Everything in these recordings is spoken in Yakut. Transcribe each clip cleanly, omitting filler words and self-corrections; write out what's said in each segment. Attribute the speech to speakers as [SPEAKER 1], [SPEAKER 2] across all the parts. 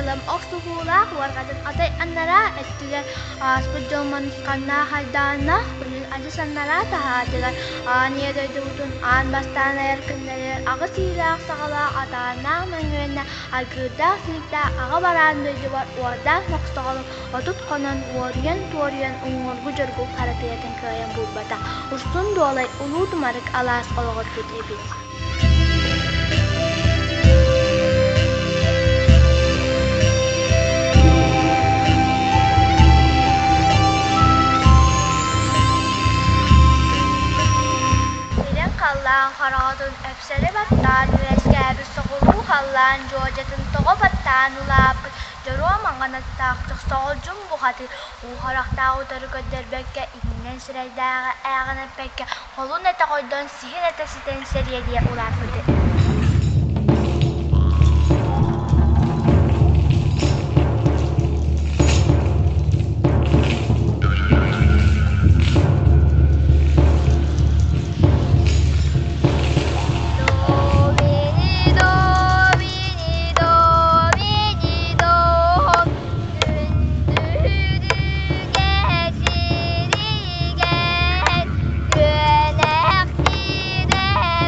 [SPEAKER 1] Ыллам охсуһуулаах уорҕатын атай аннараа өттүгэр ааспыт дьыл манысханнаах айдааннаах күнүн адьас аннараа таһаатыгар аан ийэ дойдубутун аан бастаан айар күннэригэр аҕыс иилээх-саҕалаах атааннаах мөҥүөннэ аргыырдаах синиктээх аҕа бараан дойдубар уордаах мохсоҕолум 30 хонон уоруйан-туоруйан уҥуоргу дьоргул харатыйатын кыайан булбатах Урсун Дуолай Улуу Тумарык алаас олоҕурбут эбит. Сирин халлаан хараҕатын эпсэри баттаан үөскээбит соҕуруу халлаан дьуодьатын тоҕо баттаан улааппыт дьоруо маҥан аттаах дьохсоҕолдьун бухатыыр уу харахтаах утары көрдөрбөккө иннинэн сирэйдээҕи ээҕин эппэккэ холун этэ хойдон сиһин этэ ситэн сэриэдийэ улааппыта До, мини, до, мини, до, Күндүрүгэ сиригэр күөнэхтиирэ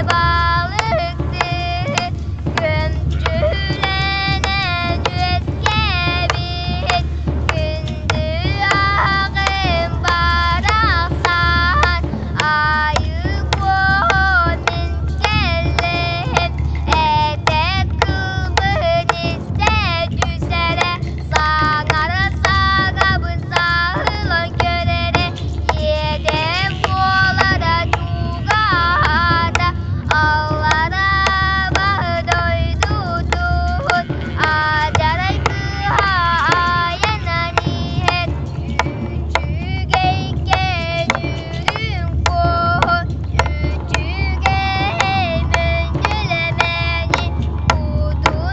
[SPEAKER 1] балыктыы көмчүлэнэн үөскээбит күндү аҕым барахсан айыы куо мин кэллим этэр кылбын истэ түсэрэ Саҥара саҥабын саһылан көрөрө, иэдээн буолара чугаһаата, аллараа баһы дойдутун адьарай кыыһа айанан иһэр, үчүгэйкээн үрүҥ куоһун, үчүгэй мөндүлэмэни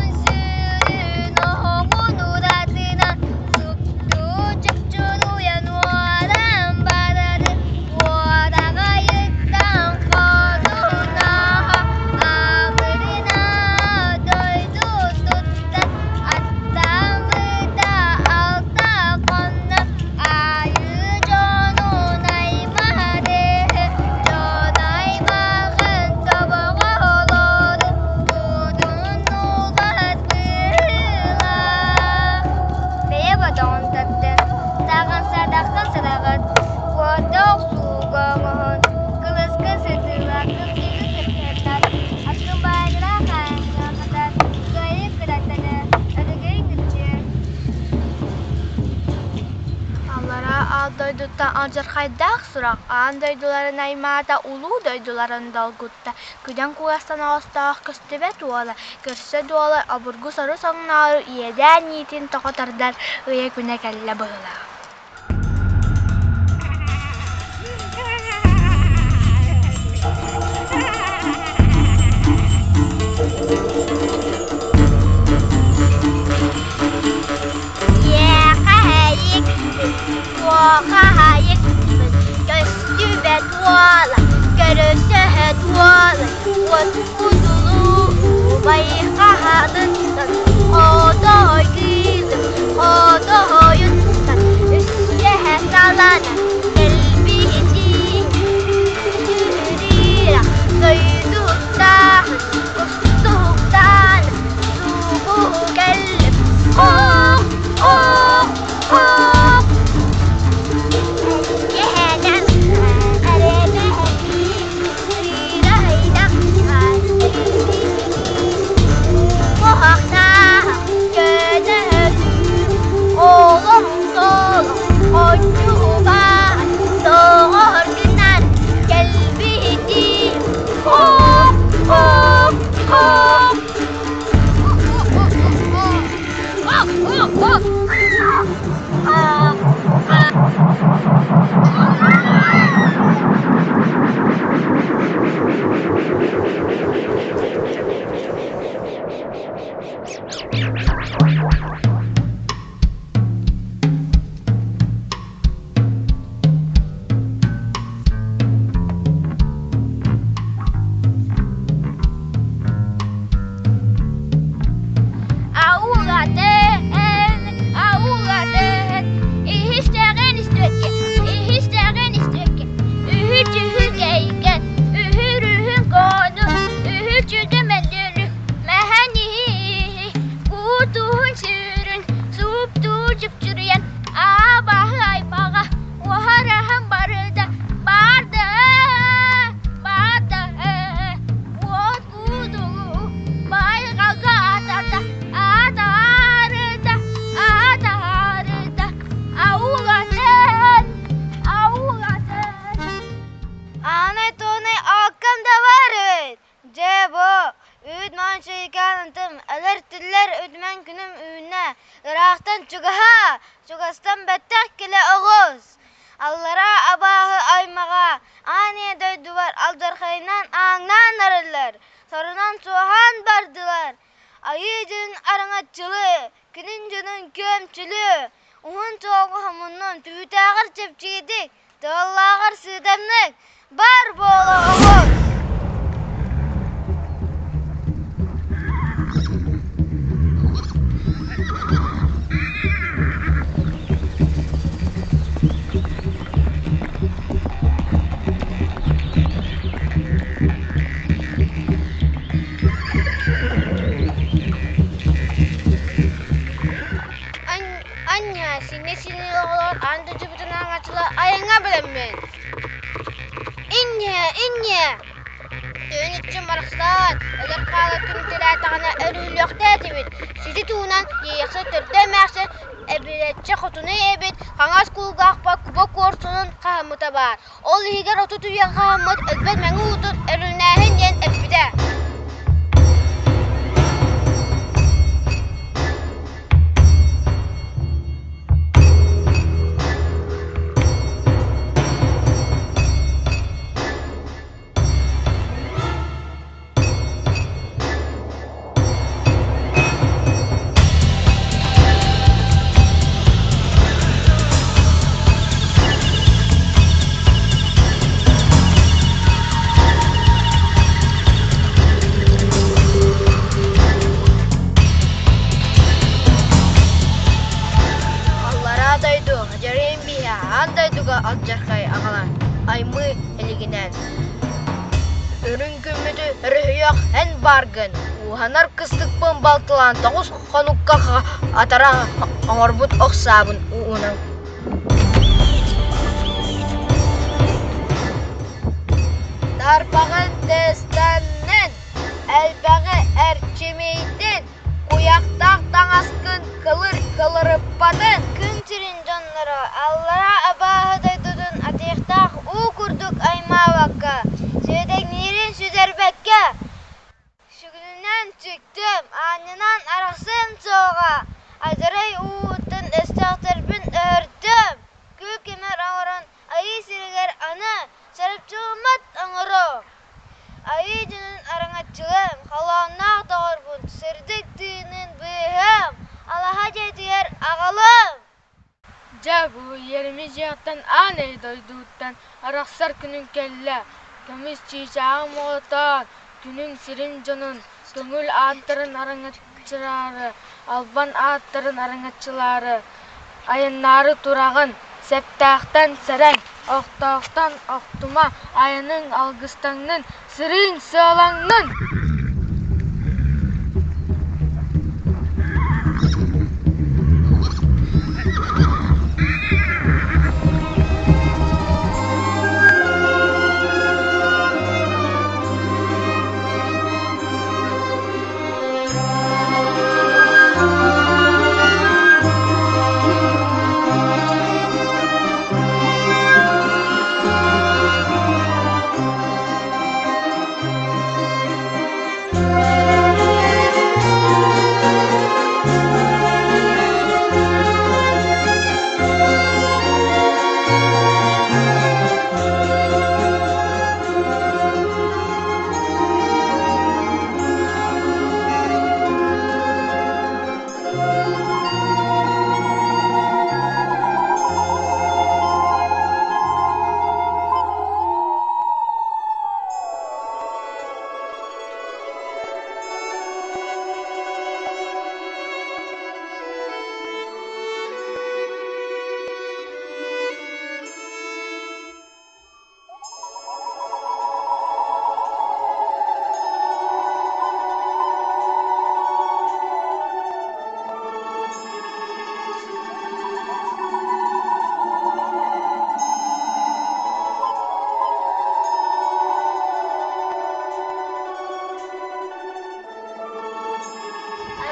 [SPEAKER 1] Кутун-сүрүн оһоҕун уратынан супту чупчуруйан уоран барарын уораҕайыттан ходунаһа амырына дойдутуттан аттаммыта алта хонно айыы дьонун аймаҕы дьон аймаҕын тобоҕолорун Тутунуллар быһыылаах Бэйэ бодоҕун тардын, саҕын садахха сыраҕыт, куота охсууга оҥоһун, кылыска сытыылаах кылгыгы кыргыттар, аккын баайгыраах хаайыҥҥа хатар, кыайыы кыраттаны, өрөгөй нырчыы. Аллараа аал дойдуттан алдьархайдаах сурах аан дойдуларын аймаата, улуу дойдуларын долгутта. Күдэн кугастан оҕостоох көстүбэт уола, көрсө дуола обургу сору соҥноору иэдээн иитин тоҕо тардар ыйа күнэ кэллэ быһыылаах. Иэхэйикпит, куохаһайыкпыт, көстүбэт уола, көрөсөһө уола, уот кудулуу убай хаһаныттан, хотой кыылым, хотойуттан, үстэһэ салана кэлбитин, түһүрүрэ дойдуттаһын, кустуктаан, субу кэллим, ох, ох, ох. Эһэнэн араҥаччылыы, күнүн дьонун күөмчүлүү, уһун суолга хомуннун, түүтээҕэр чэпчэкитик, тыаллааҕар сыыдамнык бар буола оҕус! Анньа, сиҥэ-сиҥэ оҕолор аан дойдубутун аҥачылар айаҥҥа бэлэммин. Инньэ, инньэ! Түүн иччим барахсан, өлөр хаалар күн тирээтэҕинэ өрүһүлүөхтээ этибит. Сити туһунан Иэйэхсит төрдө эмээхсин эбилэччи хотунуй эбит, хаҥас кулгаахпар куба куорсунун хаһыммыта баар. Ол иһигэр 30 үйэ хаһаммыт өлбөт мэҥэ уутун өрүлнээһин диэн эппитэ.
[SPEAKER 2] Аллараа дойду Дьэрэйин бииһэ аан дойдуга алдьархай аҕалан аймыы илигинэн Үрүҥ күммүтү өрүһүйүөх эн бааргын, ууһанар кыстыкпын балтылаан тоҕус хонукка атара оҥорбут ох саабын уунан Тарбаҕын тыстаннын, элбэҕи эрчимийдин, куйахтаах таҥаскын кылыр кылырыппатын.
[SPEAKER 1] Күн сирин дьонноро аллараа абааһы дойдутун атыйахтаах уу курдук аймаабакка, сүөдэҥниирин сүтэрбэккэ, сүгүнүнэн сүктүм, аанньанан арахсыам суоҕа, адьарай ууттан өстөөхтөрбүн өһөрдүм, күүкүмэр оҥорон айыы сиригэр аны чарапчылыммат оҥоруом. Айыы дьонун араҥаччылыам, холоонноох доҕорбун сырдык тыынын быыһыам, алаһа дьиэтигэр аҕалыам.
[SPEAKER 3] Дьэ, бу иэримэ дьиэҕиттэн аан эйэ дойдуттан арахсар күнүҥ кэллэ. Көмүс чыычааҕым оҕотоор, күнүҥ сирин дьонун, көҥүл ааттарын араҥаччылаары, албан ааттарын араҥаччылаары, айаннаары тураҕын, сэптээхтэн сэрэн, охтоохтон охтума, айаныҥ алгыстаҥнын, сырыыҥ сыалаҥнын!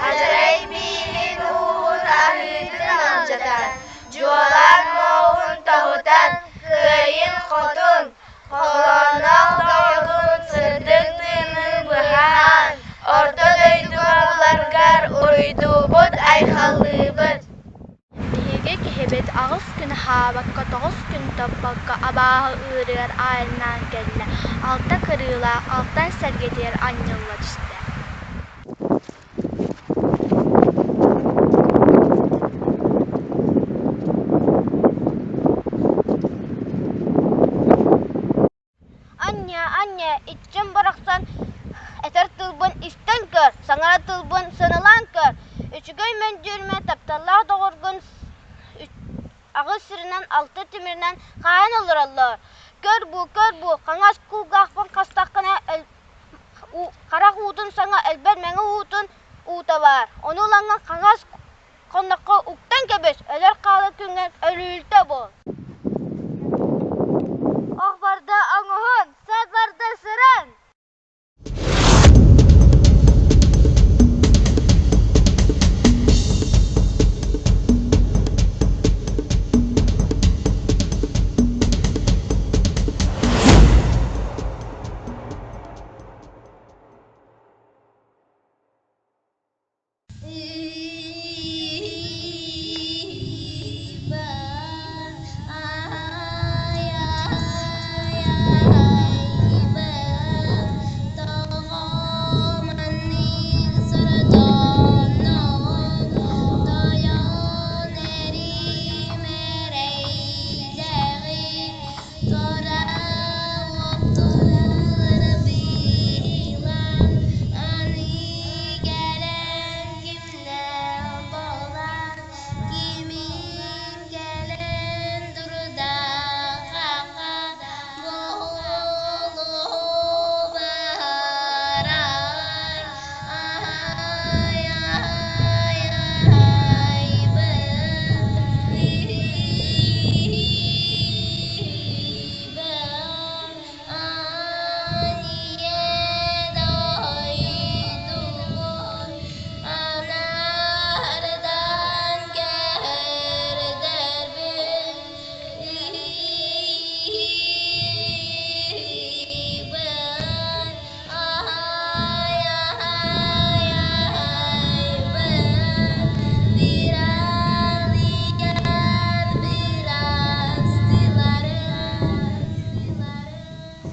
[SPEAKER 2] Адьарай бииһин ууһун аһыытын алдьатан, дьуолаан муоһун тоһутан, кыайын-хотун, холоонноох доҕорун сырдык тыынын быһаан, орто дойдуга буларгар уруйдуубут-айхаллыыбыт.
[SPEAKER 1] Биһиги киһибит 8 күн аһаабакка, 9 күн топпокко абааһы ыырыгар айаннаан кэллэ, алта кырыылаах алтан сэргэтигэр анньылла түстэ.
[SPEAKER 2] Оҕонньо, иччим барахсан этэр тылбын истэн көр, саҥарар тылбын сыаналаан көр. Үчүгэй мөндүөрмэ тапталлаах доҕоргун аҕыс сиринэн, алта тимиринэн хаайан олороллор. Көр бу, көр бу, хаҥас кулгаахпын хастаххына харах уутун саҥа өлбөт мэҥэ уутун уута баар. Ону ылаҥҥын хаҥас хонноххо уктан кэбис, өлөр хаалар күҥҥэ өлүүлтэ буол. Ох барда оҥоһун, сат барда сыран!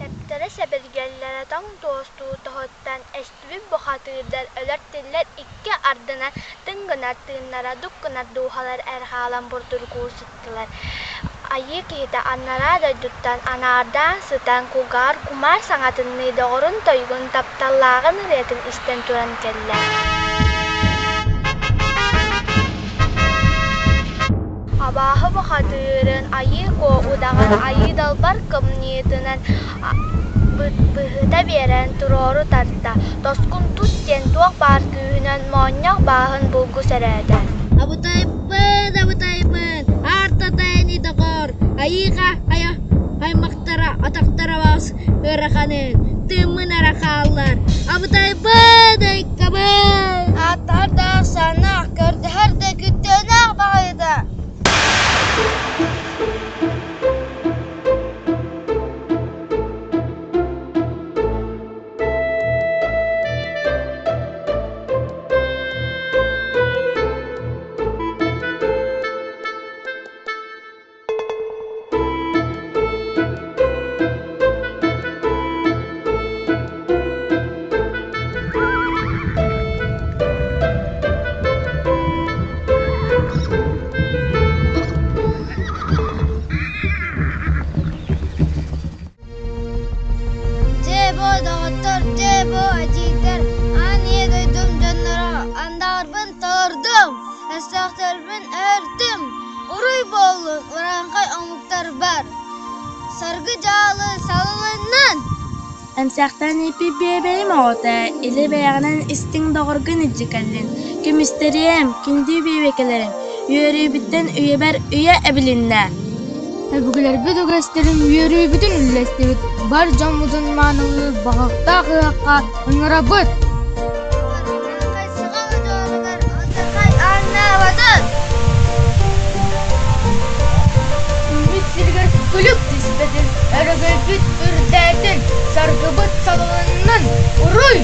[SPEAKER 1] Сэптэрэ-сэбиргэллэрэ тоҥ туостуу тоһуттан эстибит бухатыырдар өлөр-тиллэр икки ардынан тыҥ гынар тыыннара дук гынар дууһалар эр хаалан бурдургуу сыттылар. Айыы киһитэ анараа дойдуттан анаардаан сытан кугаар кумаар саҥатыныы доҕорун тойугун тапталлааҕын ырыатын истэн туран кэллэ. Абааһы бухатыырын Айыы Куо удаҕан Айыы Далбар кымньыытынан быһыта биэрэн туруору тарта, тоскун тут диэн туох баар күүһүнэн моонньох бааһын булгу сэрээтэ.
[SPEAKER 2] Абытайбын, абытайбын, аартатайын доҕор, айыыха аймахтара атахтара бас ыараханын, тыыммын эрэ хааллар, абытайбын, айкабын!
[SPEAKER 4] Ааттаһар да ахсааннаах, көрдөһөр да күттүөннээх баҕайыта. Дьэ бу доҕоттор, дьэ бу эдьиийдэр, аан ийэ дойдум дьонноро, андаҕарбын толордум, өстөөхтөрбүн өлөрдүм, уруй буоллун урааҥхай омуктарбар, саргы дьаалы салалыннын!
[SPEAKER 3] Эмсэхтэн ииппит биэбэйим оҕото, илэ бэйэҕинэн истиҥ доҕоргун илдьэ кэллин, көмүстэриэм, күндү биэбэкэлэрим, үөрүүбүттэн үйэбэр үйэ эбилиннэ.
[SPEAKER 5] Өбүгэлэрбит үгэстэрин үөрүүбүтүн үллэстибит, бар дьоммутун маанылыыр баҕахтаах ыһыахха ыҥырабыт. Үүммүт сиригэр күлүк түспэтин, өрөгөйбүт үрдээтин, саргыбыт салалыннын, уруй!